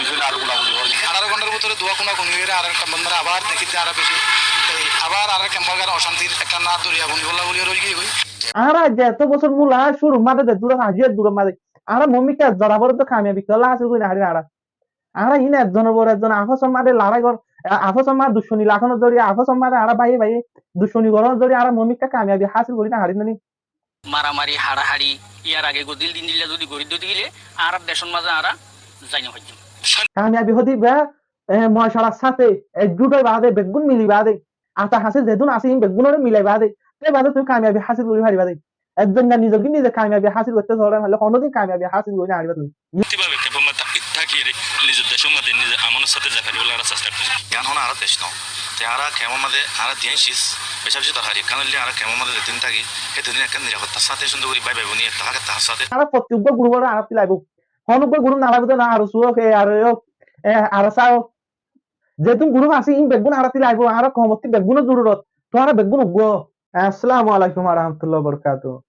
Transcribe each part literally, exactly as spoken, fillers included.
Añçáro gónṭar bútore duwá kúna-kúni óiyore añárar kemfor maze abar dekír de añára beci, ei abar añárar kemfor maze ocántir ekkán doriya buni bolla buli roi giyói. Añára ze etó bosór mula cúrur maze ze dura aijjó, e durar maze añára moómikká zoraborotto kamiyabi kiyólla hásil gorí no farir añára. Añára iín ezzonor uore ezzon afosor maze lorai gor, a-, afosor maze ducconi lagonor zoriya, afosor maze añára báiye báiye ducconi gorónor zoriya añára moómikká kamiyabi hásil gorí no farir né? Maramari, haçahaçi, yar age goddil dindilla zodi gorí dói tákile, añárar decór maze añára zai no faijjum. Kamiyabi hoóde ibá, e, mocarar sáte, ekjut ói baade, beggún mili baade, ata hañse zedún asé, iín beggúnore milai baade, te baade tuñí kamiyabi hásil gorí faribá de. Ezzon na nizor ki nize kamiyabi hásil goitté sóre, taile honódin kamiyabi hásil gorí no faribá tuñí. Kemfor maze tá-, tákiyore nizor decór maze nize amonor sáte zai faribólla añára cesta gorí. Yián honó añárar dec no. Te añára kemfor maze añára diyan cis, beca beci dorhari. Karon óile añára kemfor maze zedin táki, he zedin ekkán nirafottar sáte cúndor gorí bái bái buni ettefak ettefakor sáte. Añára fottí uggwá gurufore añára ti laibo. Honó uggwá guruf no laibo de no, ar es o, ke ar o, e, ar es a o. Zedún guruf asé, iín beggún añára ti laibo, añára koumottú beggúnor zorurot. Tuáñra beggún uggwá. Assalamu alaikum wa rahmatullahi wa barakatuhu.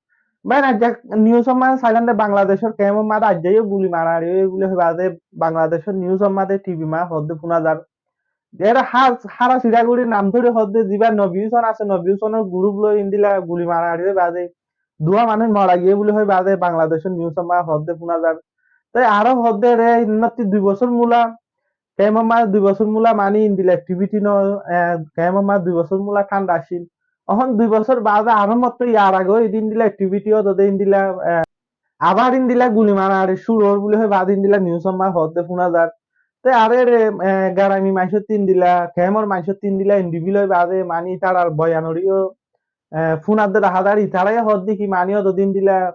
Bái, aijja newsor maze sailam de Bangladecor kemfor maze aijja yó guli marari óiye buli hoiba de, Bangladecor newsor maze, T V maze hoóde fúna zar. Ere hár, hára siçá gorí nam dóri hoóde zibá Nobi Húsen asé, Nobi Húsenor guruf loi endilla guli marari óiba de duwá manúic mara giyé buli hoiba de Bangladecor newsor maze hoóde fúna zar. Te aró hoóde re, innottí dui bosór mula kemfor maze dui bosór mula mani endilla activity no, e, kemfor maze dui bosór mula thánda accíl. Ehón dui bosór baade aró mottó yar age ói endilla activity ódde de endilla, e, abar endilla guli marari cúru ór buli hoi baade endilla newsor maze hoóde fúna zar. Te aró ere, e, garami maincóttu endilla, kemfor maincóttu endilla individual ói baade mani tarar boyan oré yó, e, fúna de dahá zar, itará yó hoóde ki mani ódde endilla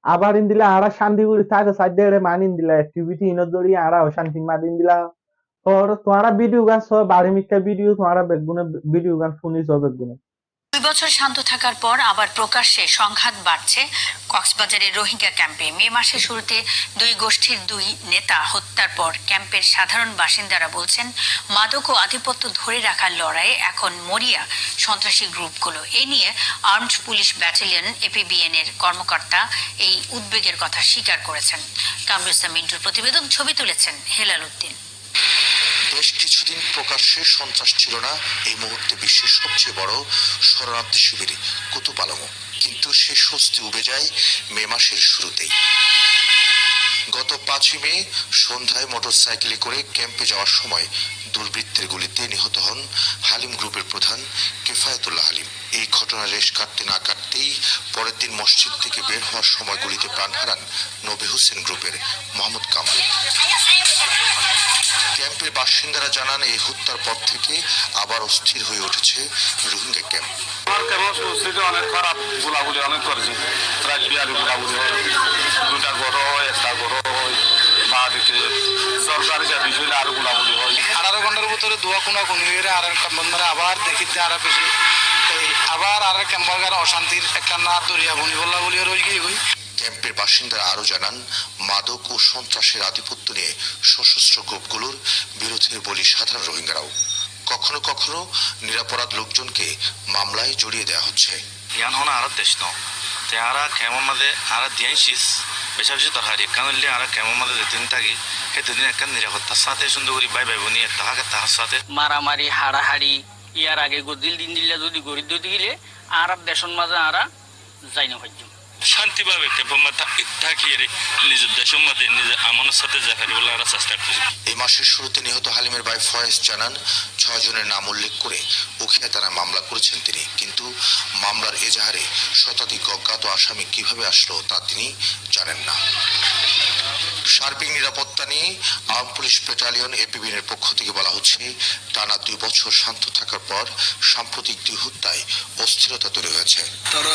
abar endilla añára cánti gorí táite saidde ere mani endilla activity inor zoriya añára ocántir maze endilla. Tor tuáñra video gán só, bari mikká video, tuáñra beggúne video gán fúni só beggúne. দুই বছর শান্ত থাকার পর আবার প্রকাশ্যে সংঘাত বাড়ছে কক্সবাজারের রোহিঙ্গা ক্যাম্পে। মে মাসের শুরুতে দুই গোষ্ঠীর দুই নেতা হত্যার পর ক্যাম্পের সাধারণ বাসিন্দারা বলছেন, মাদক ও আধিপত্য ধরে রাখার লড়াইয়ে এখন মরিয়া সন্ত্রাসী গ্রুপগুলো। এ নিয়ে আর্মড পুলিশ ব্যাটালিয়ন, এপিবিএন এর কর্মকর্তা এই উদ্বেগের কথা স্বীকার করেছেন। কামরুজ্জামান মিন্টুর প্রতিবেদন, ছবি তুলেছেন হেলাল উদ্দিন। বেশ কিছুদিন প্রকাশ্যে সন্ত্রাস ছিল না, এই মুহূর্তে বিশ্বের সবচেয়ে বড় শরণার্থী শিবির কুতুপালংও। কিন্তু সেই স্বস্তি উবে যায় মে মাসের শুরুতেই। গত পাঁচই মে সন্ধ্যায় মোটরসাইকেলে করে ক্যাম্পে যাওয়ার সময় দুর্বৃত্তের গুলিতে নিহত হন হালিম গ্রুপের প্রধান কেফায়েতুল্লাহ হালিম। এই ঘটনার রেশ কাটতে না কাটতেই পরের দিন মসজিদ থেকে বের হওয়ার সময় গুলিতে প্রাণ হারান নবী হোসেন গ্রুপের মোহাম্মদ কামাল। ক্যাম্পের বাসিন্দারা জানান, এই হত্যার পর থেকে আবার অস্থির হয়ে উঠেছে রোহিঙ্গা ক্যাম্প। আমার ক্যাম্পের পরিস্থিতি অনেক খারাপ, গোলাগুলি অনেক করেছে, রাত বিয়ালি গোলাগুলি হয়, দুইটা ঘর হয়, একটা ঘর হয়, বাড়িতে সরকারি চাকরি ছিল আরো গোলাগুলি হয়। আঠারো ঘন্টার ভিতরে দুয়া কোনা কোনি হয়ে আর একটা বন্ধুরা আবার দেখি যে আরো বেশি এই আবার আর ক্যাম্পার অশান্তির একটা না দরিয়া বনি বললা বলিয়া রয়ে গিয়ে গই। ক্যাম্পের বাসিন্দারা আরও জানান, মাদক ও সন্ত্রাসের আধিপত্য নিয়ে সশস্ত্র গ্রুপগুলোর বিরোধের বলি সাধারণ রোহিঙ্গারাও। কখনো কখনো নিরপরাধ লোকজনকে মামলায় জড়িয়ে দেওয়া হচ্ছে। Yián honó añárar dec no. Te añára kemfor maze añára diyan cis, beca beci dorhari, ekkán óile añára kemfor maze zedin táki, he zedin ekkán nirafottar sáte cúndor gorí bái bái buni ettefak ettefakor sáte. Maramari, haçahaçi, yar age goddil dindilla zodi gorí dói tákile, añárar decór maze añára zai no faijjum. Cánti bábe kemfor maze tá-, tákiyore nizor decór maze nize amonor sáte zai faribólla añára cesta gorí। এই মাসের শুরুতে নিহত হালিমের ভাই ফয়েজ জানান, ছয় জনের নাম উল্লেখ করে উখিয়া থানায় মামলা করেছেন তিনি, কিন্তু মামলার এজাহারে শতাধিক অজ্ঞাত আসামি কিভাবে আসলো তা তিনি জানেন না। সার্বিক নিরাপত্তা নিয়ে আর্ম পুলিশ ব্যাটালিয়ন, এপিবিএন এর পক্ষ থেকে বলা হচ্ছে, টানা দুই বছর শান্ত থাকার পর সাম্প্রতিক দুই হত্যায় অস্থিরতা তৈরি হয়েছে। তারা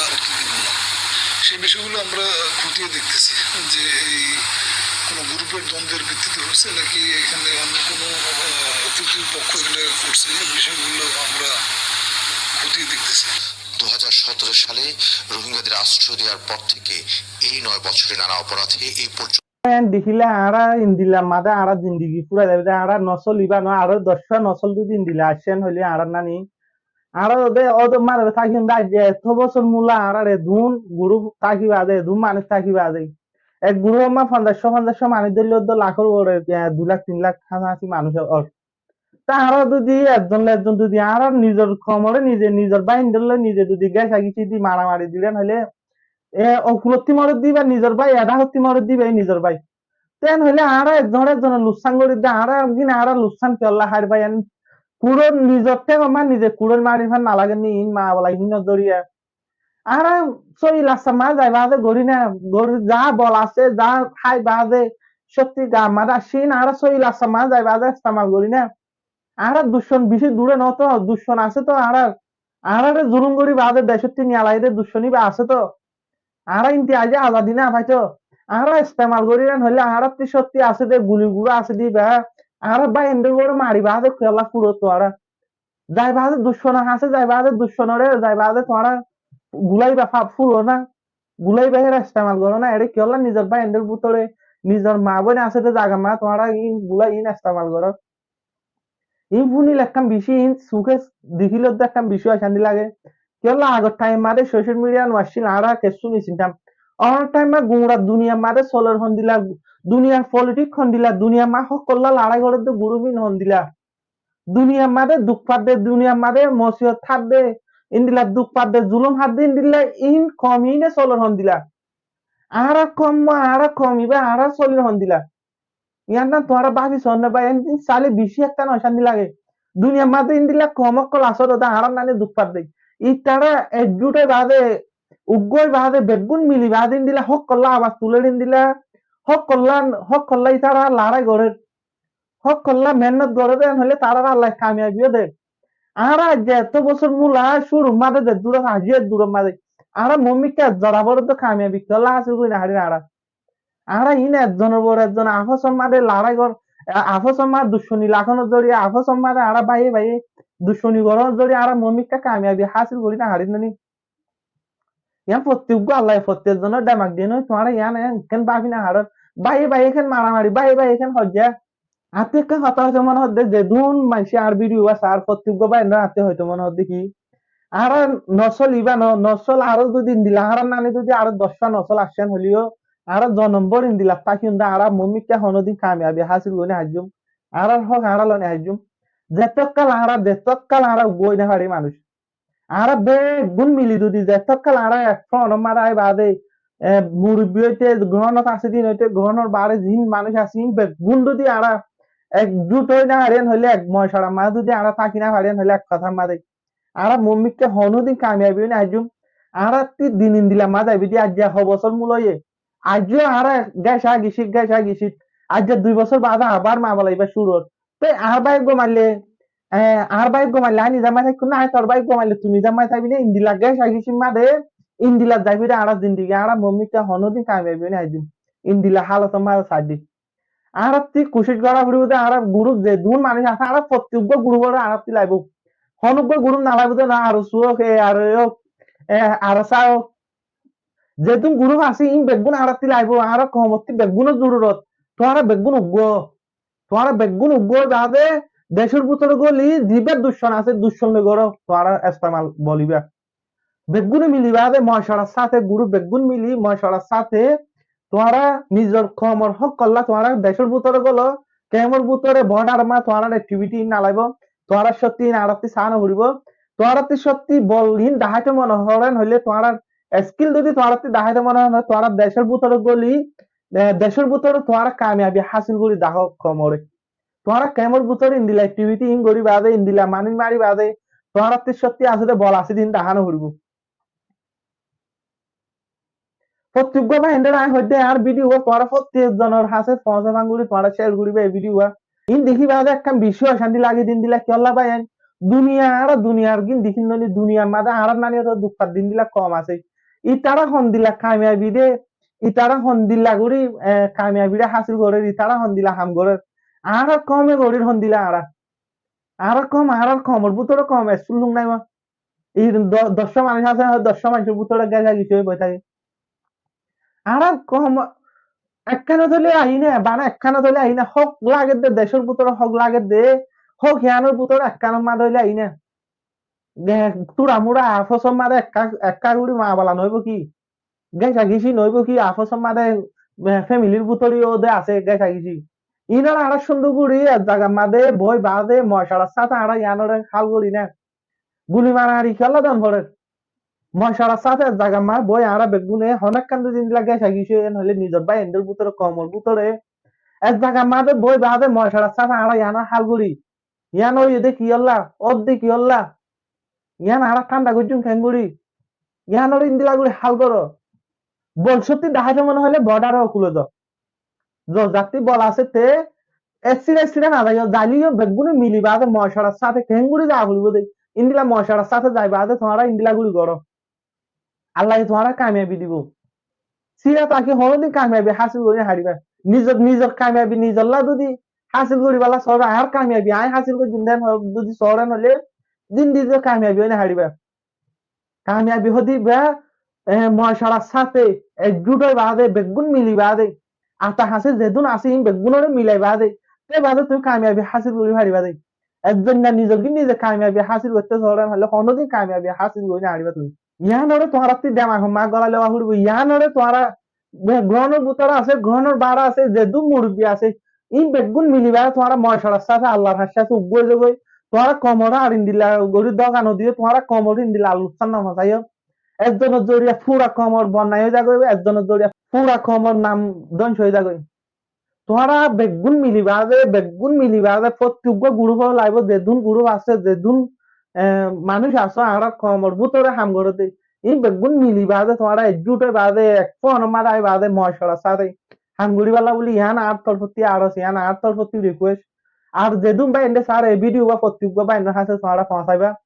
সেই বিষয়গুলো আমরা খতিয়ে দেখতেছি যে এই কোনো গ্রুপের দ্বন্দ্বের ভিত্তিতে হচ্ছে নাকি এখানে অন্য কোনো, আহ, তৃতীয় পক্ষ এগুলো করছে, এই বিষয়গুলো আমরা খতিয়ে দেখতেছি। দু হাজার সতেরো সালে রোহিঙ্গাদের আশ্রয় দেওয়ার পর থেকে এই নয় বছরে নানা অপরাধে এই পর্যন্ত Eén dehíle añára endilla maze añára zindigi fúrai zaibo de, añára nosol ibá no, aró doccúa nosol zodi endilla aiccé hoilé añára nani, añára de ódor maze táki de aijja etó bosór mula añárar edún gurúp táki baade, edún manúic táki baade, ek gurúfor mazé fonzaiccó fonzaiccó manúic dóille to lakór uore, e, dui lak tin lak háñsaháñsi manúic ór. Te añára zodi ekzon ekzon zodi añára nizor koumoré nize, nizor báindoré nize zodi gecá geci di maramari diren óile, e, o fulottí morot diba nizor bái, e dháhottí morot diba nizor bái. Te en óile añára ekzon ekzonor luksán gorí de, añára gín añára luksán kiyólla háir bái en. Kuçór nizor théngor mazé nize kuçór mari fán nalage ni, in ma bola hín zoriya. Añára sóiyi rasta mazé zai baade gorí na, gorí za bol asé, za hái baade cókti gar mazé aiccé, añára sóiyi rasta mazé zai baade estemal gorí na. Añára duccon beci dure no to, duccon asé to añára, añáráre zulum gorí baade decótti niyalai de duccon íba asé to. Añára ínti aijja azadi no fai to. Añára estemal gorí en óile añárattí cókti asé de, guli gurá asé de íba. Añára báindor uore mari baade kiyólla furo tuáñra. Zai baade duccon asé, zai baade ducconoré, zai baade tuáñra gulaiba fa-, furo na, gulaiba héra estemal goró na, ere kiyólla nizor báindor bútore, nizor ma boin asé de zaga mazé tuáñra in gulai in estemal goró. In fúnile ekkán beci in suke dekíle de ekkán beci ocanti lage. Kiyólla agor thaim mazé social media no aiccíl, añára kessú no sintam. Ónor thaim mazé gura duniyar mazé soler hondilla, duniyar politik hondilla, duniyar mazé hókolla larái gorer de gurúp in hondilla. Duniyar mazé duk fadde, duniyar mazé mosibot fadde, indilla duk fadde, zulum fadde, indilla in koum ine soler hondilla. Añárar koum, añárar koum iba añárar soler hondilla. Iyan tuáñra babi sónne bái, en din saile beci ekkán ocanti lage. Duniyar mazé indilla koum ókkol asé de añárar nani duk fadde. Itara ekjut ói baade, uggúa ói baade, beggún mili baade indilla hókolla abas tuler indilla, hókolla, hókolla itara larái gorer. Hókolla mehénnot goré de en óile tarare Allaye kamiyabi ó der. Añára aijja eto bosór mula cúrur mazé de dur asé, aijjó e duror mazé. Añára moómikká zorabor de kamiyabi kiyólla hásil gorí no farir añára. Añára iín ekzonor uore ekzon afosor mazé larái gor, a-, afosor mazé ducconi lagonor zoriya, afosor mazé añára báiye báiye ducconi goronor zoriya añára moómikká kamiyabi hásil gorí no farir nani. Iyan fottí uggúa Allaye fottí ekzonor demak diye no, tuáñra iyan ekkán babi no farir. Báiye báiye ekkán maramari, báiye báiye ekkán hoijja. Añáttu ekkán hotá hoito mone hoódde, zedún maincé añár video uwa saár, fottí uggúa báiyaindor añáttu hoito mone hoódde ki, añára nosol iba no, nosol aró zodi indilla añárar nani zodi aró doccwá nosol aiccé en óileyo, añára zonom bór indilla tákiyum de añára moómikká honódin kamiyabi hásil gorí no faijjum. Añárar hók añára loi no faijjum. Zetókkal añára, zetókkal añára uggúa ói no fari manúic. Añára beggún mili zodi zetókkal añára ek fónor mazé ai baade, e, murubbi óite, gorónot asé din óite, gorónor baáre ziín manúic asé, iín beggún zodi añára ekjut ói no fari en óile, ek moicarar mazé zodi añára táki no fari en óile, ek hotár mazé, añára moómikká honódin kamiyabi ói no faijjum. Añárattí din indilla mazé zaibo de, aijja ho bosór mula óiye. Aijjó añára gecá geci, gecá geci. Aijja dui bosór baade abar mamela iba cúru ór. Te añár báiye uggúa maille, e, añár báiye uggúa maille añí zammai táikkum né, añí tor báiye uggúa maille tumi zammai táiba né, indilla gecá gecir mazé, indilla zaibo de añárar zindigi, añára moómikká honódin kamiyabi ói no faijjum. Indilla hálotor mazé saidde. Añárattí kucíc gorá foribó de añárar gurúp zedún manúic asé, añárar fottí uggúa gurúfore añárattí laibo. Honó uggúa gurúp no laibo de no, ARSO ók, ARSA ók, e, ARSA ók. Zedún gurúp asé, iín beggún añárattí laibo, añárar koumottí beggúnor zorurot. Tuáñra beggún uggúa. Tuáñra beggún uggúa ói baade decór bútore góli zibá duccon asé, duccon loi goró, tuáñra estemal bol ibá. Beggúne mili baade moicarar sáte, gurúp beggún mili moicarar sáte tuáñra nizor koumor hókolla tuáñra decór bútore gólo, kemor bútore, bordaror mazé tuáñrar activity iín no laibo, tuáñrar cókti iín añárattí saá no foribó, tuáñrattí cókti bol iín daháito mone hoór en óile tuáñrar skill zodi tuáñrattí daháito mone hoór en óile tuáñra decór bútore góli, e, decór bútore tuáñra kamiyabi hásil gorí dahó koumoré. Tuáñra kemor bútore indilla activity iín gorí baade, indilla manúic mari baade, tuáñrattí cókti asé de, bol asé de iín dahá no foribó. Fottí uggúa báiyaindóre añí hoóidde añár video uwa tuáñra fottí ekzonor hañsé foóñsa fán gorí tuáñra share goríba e video uwa. Iín dekí baade ekkán beci ocanti lage de indilla kiyólla báiyain. Duniya, añára duniyar gín dekír no ni, duniyar mazé añárar nani eto duk fadde indilla koum asé. Itará hondilla kamiyabi de, itará hondilla gorí, e, kamiyabiré hásil gorér, itará hondilla ham gorér. Añárar koume gorír hondilla añára. Añárar koum, añárar koumor bútore koum, e, sullung naiwa. Iín do-, doccwá manúic asé, doccwá manúicor bútore gecá geci ói boi táke. Añára koum ekkánot óile aiyí na, bana ekkánot óile aiyí na, hók lage de, decór bútore hók lage de, hók híyanor bútore ekkánor mazé óile aiyí na. Ge-, túra-múra afosor mazé ekká, ekká gorí mamela no óibo ki? Gecá geci no óibo ki? Afosor mazé e, femilir bútore yó de asé gáisa gísi. Inóre añára cúndor gorí ek zagar mazé boi baade mocarar sáte añára yiánoré hál gorí na. Guli marari kiyólla don forer. Mocarar sáte ek zagar mazé boi añára beggúne honó ekkán zodi endilla gáisa gísi en hoilé nizor bái endor bútore, koumor bútore ek zagar mazé boi baade mocarar sáte añára yiánoré hál gorí. Yián óiye de kiyólla, ódde kiyólla. Yián añára tánda goijjum keéngorí. Yiánoré endilla gorí hál goró. Bol cókti deháito mone hoilé bodhar ókule zo. Zo zattí bol asé te ek sira ek sira no zaiyó, zailé yó beggúne mili baade mocarar sáte keéngorí za foribó de. Endilla mocarar sáte zai baade tuáñra endilla gorí goró. Allaye tuáñra kamiyabi dibo. Sira taki honódin kamiyabi hásil gorí no faribá. Nizor, nizor kamiyabi nizolla zodi hásil goríballa soó, añár kamiyabi añí hásil goijjum de zodi soó hoilé, zindigi kamiyabi ói no faribá. Kamiyabi hoó de ibá, e, mocarar sáte ekjut ói baade, beggún mili baade, ata hañsé zedún asé, ín beggúnoré milai baade, te baade tuñí kamiyabi hásil gorí faribá de. Ekzon na nizor ki nize kamiyabi hásil goitté soó hoilé, honódin kamiyabi hásil gorí no faribá tuñí. Yiánoré tuáñrattú demak ot gorai lowa foribó, yiánoré tuáñra be-, góror bútore asé, góror baáre asé, zedún murubbi asé, ín beggún mili baade tuáñra mocarar sáte Allar hañsé uggúa ói zagói. Tuáñra koumoré ar endilla gorí dóka no diyó, tuáñra koumoré endilla luksan no fosaiyó. Ekzonor zoriya fura koumor bodnam ói zagói, ekzonor zoriya fura koumor nam dóngco ói zagói. Tuáñra beggún mili baade, beggún mili baade, fottí uggúa group ot laibó, zedún group asé, zedún, e, manúic asó, añárar koumor bútore ham goré de, ín beggún mili baade, tuáñra ekjut ói baade, ek fónor mazé ai baade, mocarar sáte ham goríballa buli, yián añár torfóttu aros, yián añár torfóttu request. Ar zedún bái ende sar e video ba fottí uggúa báinor hañsé tuáñra foóñsaiba.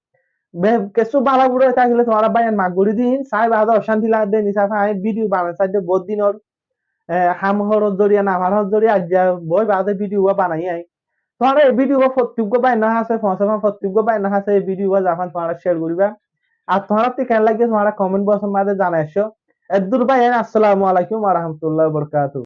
Be-, kessú bála bura ói tákile tuáñra báiyain maf gorí din, sai baade ocánti lage de, en hísafe añí video banai sai de bout dinor, e, ham horór zoriya, no farór zoriya, aijja boi baade video ba banaiyí añí. Tuáñra e video ba fottí uggúa báinor hañsé foóñsaiba, fottí uggúa báinor hañsé e video ba zafán tuáñra share goríba. Ar tuáñrattú keén lage tuáñra comment box or mazé zanai aiccó. Eddúr báiyain, assalamu alaikum wa rahmatullahi wa barakatuhu.